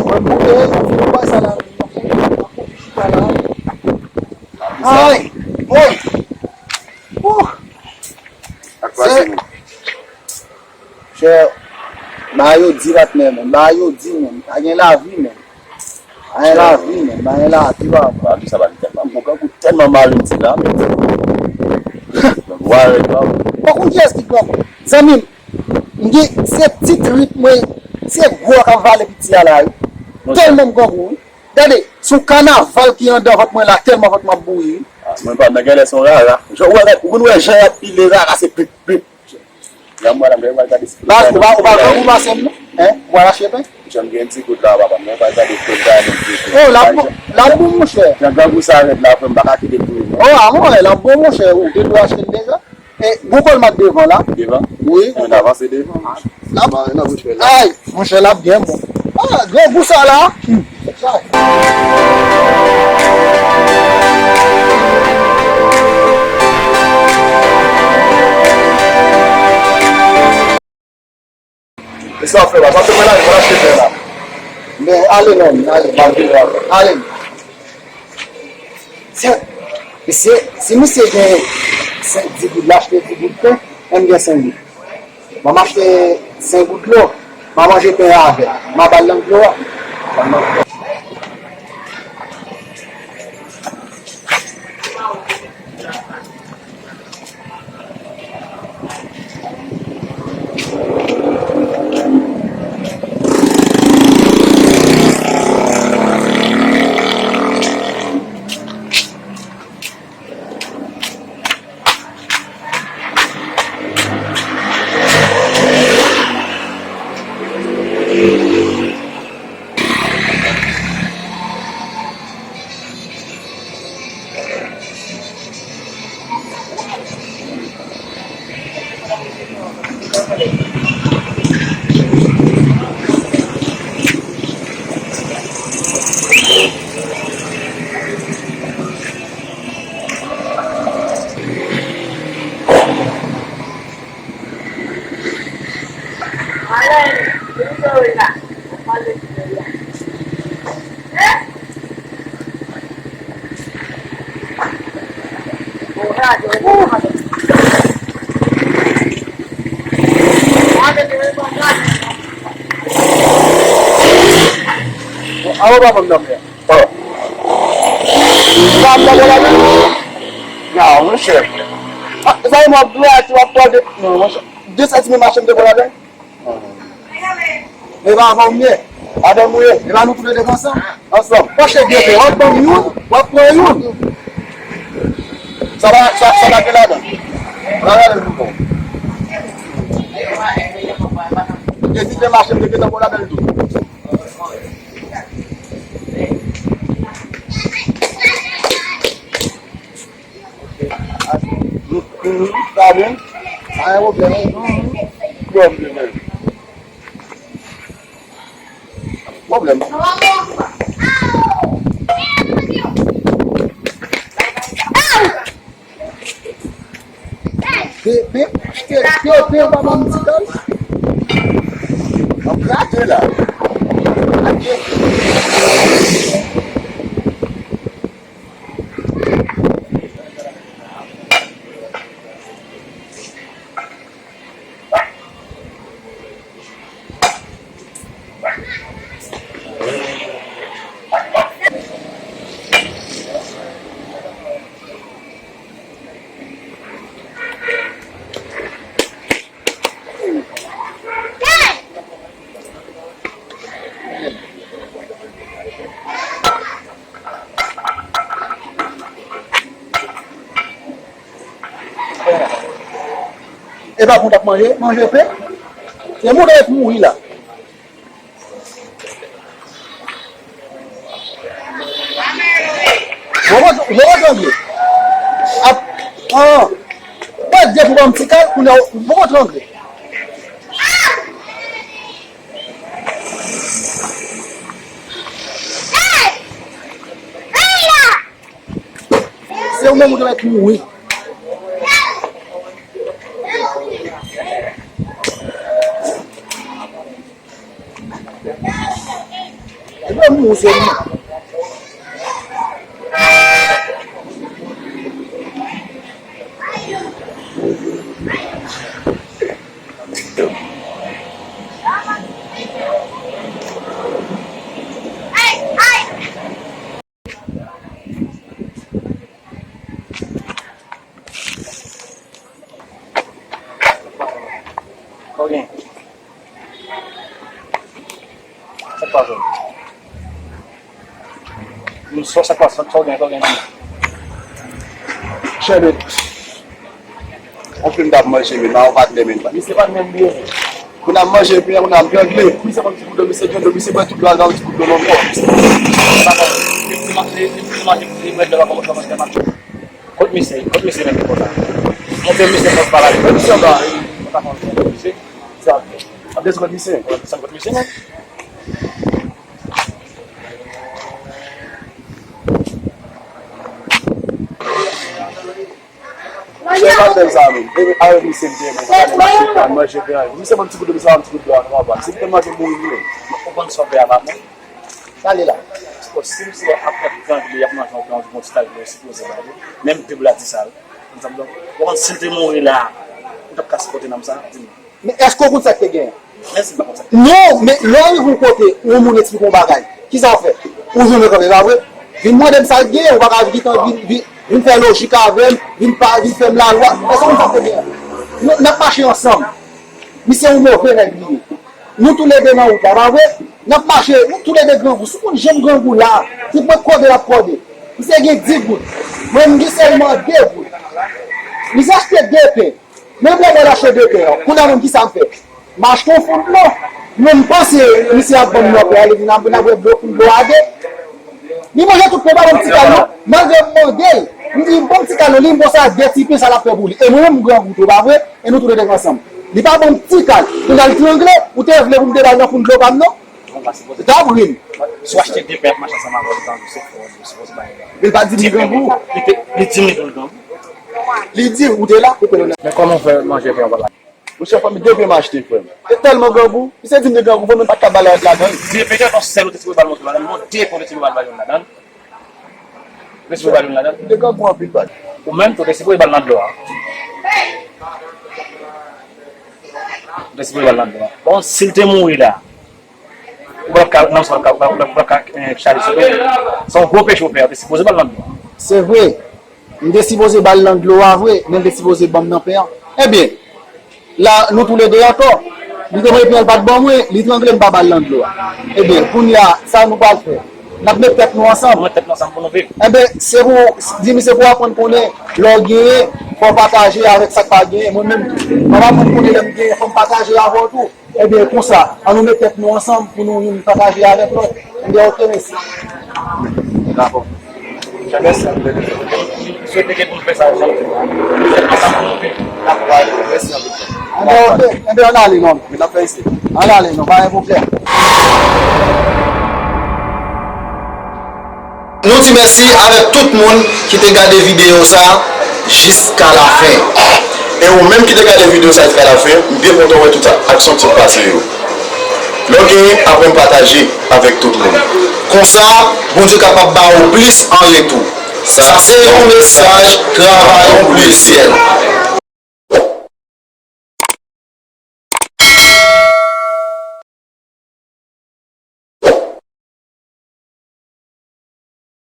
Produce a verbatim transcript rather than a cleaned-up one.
Mwen koupe, mwen fin wè sa la, mwen koupe, mwen koupe chita la. Ay! Woy! Ouh! Sa k pase, men? Chè, ba yo di patnè, men. Ba yo di, men. Pa gen lavi, men. Pa gen lavi, men. Pa gen lavi, papa. Ba di sa, ba di tèlman. Mwen kankou tèlman malin ti la, men. Wa rèd, papa. Bon, konn kiyès ki grangou? Zanmi m, m gen se ti trip, mwen, se gwo k ap vale piti a la, wi. Tèlman m grangou, wi. Gade, se yon kanaval ki anndan vant mwen la, tèlman vant mwen ap bouyi, wi. Ah, mwen pa nan genlè se yon rara. Jan, ou wè, ou konn wè jan y ap pile rara, se pip, pip. Jan mwen la, mwen pral gade si. Baz, ou pa, ou pa grangou pase m, non? Hein? Ou pral achte pen? Jan m gen ti gout la, papa, mwen pral gade si pen nan ti. Oh, l ap bon, l ap bon, monchè. Jan grangou sa rèd la, frè m, m pa ka kite l pou li, non. Oh, a mwen, l ap bon, monchè. Ou te dwe achte l deja. E, gwo kòl mat devan la. Devan? Wi. Ann avanse devan. L ap, ay, monchè, l ap byen bon. Ah, grangou sa la. Hmm. E sa w ap fè la? Sa w ap fè la, w ap achte pen la. Men ale non, ale, ale. Se, se, si misye gen senk, di goud, l achte di goud pen, mwen m gen senk goud. Ban m achte senk goud dlo, m a manje pen an avè l. M a ba l nan dlo a. Awo pa ban m nan men. Oh. Sa ap dabò ladan? Non, monchè. Ah, sa e mwen ap dwe ati w ap tande. Non, monchè. De santimen mache m te pran ladan. Men pa avan w m ye. Adan m ou ye. Men pa nou tou le de ansanm. Ansanm. Monchè, byen fè. W ap ban m youn, w ap pran youn. Sa pa, sa, sa pa gen ladan. Ann al gade l pou kò w. Evite mache m te gentan pran ladan l tou. Sa menm? Pa gen pwoblèm. Pwoblèm. Pwoblèm. Bebe, bebe, bebe, pa ban m ti kal. Ap krache la. Krache. E pa konn t ap manje, manje pen. Se moun k ap mouri la. Mwen konn, mwen konn trangle. Ap, an, mwen di pou ban m ti kal, kounye a, mwen konn trangle. Se ou menm ou te mèt mouri. Yo mou sèlman. Sa w gen? Sa k pase? Sa, sa k pase? Sa w gen? Sa w gen? Chè, men, anfen, m t ap manje, men, nan yon patnè, men, misye patnè m ye. Kounye a m manje, epi kounye a m trangle. Misye pran ti kout dlo, misye trangle, misye bwè tout dlo a, l ba m ti kout dlo nan kò. Kot misye, kot misye menm konsa? Montre misye fòs pa la. Kot misye anba? Mwen pa konn kote misye. Sa ap desann kot misye. Desann kot misye menm. Se pa tèl sa menm. E avèk misye m te menm. Mwen pa manje byen. Misye ban m ti kout dlo, misye ban m ti kout dlo a, nou konprann. Se ki te manje mouri vre. Ou konn sa w fè a pa mwen? Sa li la. Bon, si misye ap, ap trangle, y ap manje yon, yon, yon ti tal dlo, sipoze ba li. Menm Bib la di sa, wi. Ou konprann, si l te mouri la, ou t ap ka sipòte nanm sa? Di m. Men èske w konn sa k te genyen? Mèsi, m pa konn sa. Non, men lè w rive yon kote, yon moun eksplike yon bagay, kisa w fè? Ou jwenn yo kanpe, pa vre? Vin mande m sa k genyen, ou pa ka vin, vin, vin, vin fè lojik avè m, vin pa, vin fè m lalwa. Èske w konn sa k te genyen? Nou, n ap mache ansanm. Misye yon move nèg li ye. Nou toulede nan wout la, pa vre? N ap mache, nou toulede grangou. Si w konn jan m grangou la, tout mwen kòde l ap kòde. Misye gen dis goud. Mwen, m gen sèlman de goud. Misye achte de pen. Menm lè mwen achte de pen an, kounye a menm kisa m fè? M achte yon fon dlo. Mwen, m panse misye ap ban m nan pen ale vin ap, n ap wè dlo, fon dlo a de. Li manje tout pen, pa ban m ti kal non. Malgre m mande l, m di, "Ban m ti kal non." Li, m konsa de ti pen sa l ap fè pou li. E mwen menm, m grangou tou, pa vre? E nou tou de ansanm. Li pa ban m ti kal. Pou n al trangle, ou te vle pou m te ba l nan fon dlo pa m non? Ou pa sipoze. Li t ap ri m. Si w achte de pen ap mache ansanm avè w, li pa sipoze bay. Men l pa di m li grangou. Li te, li di m li grangou. Li di ou te la, ou konnen. Men kòman w fè manje pen an pa la? Monchè, fò m de pen m achte, frè m. E tèlman grangou, misye di m li grangou, frè m, m pa t ka ba l ladan l. Di pen, se yon sèl ou te sipoze ba l, monchè, ladan l. Bon, de pen ou te sipoze ba l, ba l youn ladan l. Ou te sipoze ba l youn ladan l. M te grangou anpil, baz. Ou menm tou, ou te sipoze ba l nan dlo a. Ou te sipoze ba l nan dlo a. Bon, si l te mouri la, ou pa ka, nan, ou pa ka, ou pa ka, ou pa ka, eh, chale sou do. Se yon gwo peche ou fè, ou te sipoze ba l nan dlo a. Se vre. M te sipoze ba l nan dlo a vre, men l te sipoze ban m nan pen an. Ebyen, la, nou toulede ankò. Li te voye pen an, l pa t ban mwen, li trangle, m pa ba l nan dlo a. Ebyen, kounye a, sa nou pral fè? N ap met tèt nou ansanm. Nou met tèt nou ansanm pou nou viv. Ebyen, se pou, di misye pou aprann konnen, lè w genyen, fò w pataje avèk sa k pa genyen, mwen menm tou. Fò m aprann konnen lè m genyen, fò m pataje avè w tou. Ebyen, konsa, ann nou met tèt nou ansanm pou nou youn pataje avèk lòt. Ebyen, oke, mèsi. Dakò. Mèsi anpil. M swete ke nou fè sa ansanm. Mèsi anpil. Ebyen, oke. Ebyen, ann ale, non. Men n ap fè isit. Ann ale, non. Pa gen pwoblèm. Nou di mèsi avèk tout moun ki te gade videyo sa a jiska lafen. E ou menm ki te gade videyo sa a jiska lafen, m byen kontan wè tout aksyon ki sot pase yo. Lè w genyen, aprann pataje avèk tout moun. Konsa, Bondye kapab ba ou plis an retou. Sa se yon mesaj Travaillons pour le ciel.